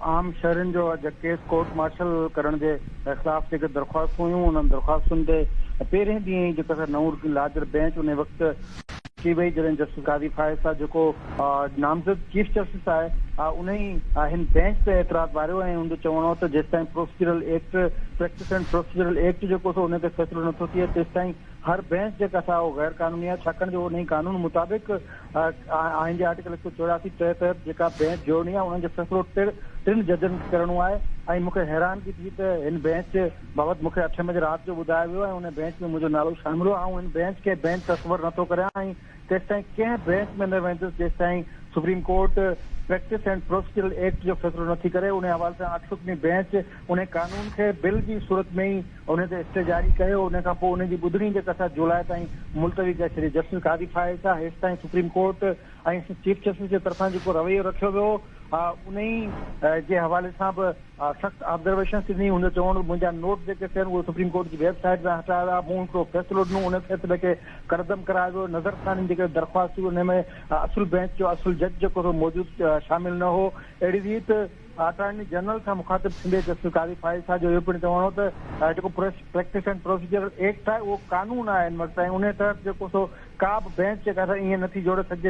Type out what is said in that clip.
عام شهرين جو ڪيس ڪورٽ مارشل ڪرڻ جي خلاف جيڪي درخواستون هيون انهن درخواستن تي پهرين ڏينهن ئي جيڪا سا نئون رڪني لارجر بينچ ان وقت ٿي وئي جڏهن جسٽس قاضي فائز صاحب جيڪو نامزد چيف جسٽس آهي انهي هن بينچ تي اعتراض واريو ۽ ان جو چوڻ هو ته جيستائين procedural act practice and procedural act جيڪو سو ان تي فيصلو نٿو ٿئي تيستائين هر بينچ جيڪا سا اهو غير قانوني آهي ڇاڪاڻ جو انهي قانون مطابق آئين جي آرٽيڪل 184 ٽي تحت جيڪا بينچ جوڙڻي آهي انهن جو فيصلو ٽن ججن کي ڪرڻو آهي ۽ مون کي حيرانگي ٿي ته هن بينچ بابت مون کي اٺين بجي رات جو ٻڌايو ويو ۽ ان بينچ ۾ منهنجو نالو شامل هو. آئون هن بينچ کي بينچ تصور نه ٿو ڪريان ۽ تيستائين ڪنهن بينچ ۾ نه ويندس جيستائين supreme court practice and procedural act جو فيصلو نه ٿي ڪري. انهي حوالي سان اٺ رڪني بينچ انهي قانون کي بل جي صورت ۾ ئي انهي تي اسٽي جاري ڪيو. انهي کان پوء انهي جي ٻڌڻي جيڪا سا جولاء تائين ملتوي ڪري ڇڏي. جسٽس قاضي فائز صاحب هيستائين سپريم ڪورٽ ۽ چيف جسٽس جي طرفان جيڪو رويو رکيو ويو انهي جي حوالي سان به سخت آبزرويشنز ڏني، هن جو چوڻ هو ته منهنجا نوٽ جيڪي ٿين اهي سپريم ڪورٽ جي ويب سائيٽ تان هٽايا ويا، مون هڪڙو فيصلو ڏنو، ان فيصلي کي ڪالعدم ڪرايو ويو، نظرثاني جي جيڪا درخواست هئي ان ۾ اصل بينچ جو اصل جج جيڪو سو موجود شامل نه هو، اهڙي ريت اٽارني جنرل سان مخاطب ٿيندي جسٽس قاضي فائز صاحب جو اهو پڻ چوڻ هو ته جيڪو پريڪٽس اينڊ پروسيجرل ايڪٽ آهي اهو قانون آهي هن وقت ۽ ان تحت جيڪو سو ڪا به بينچ جيڪا سا ائين نٿي جوڙي سگهجي.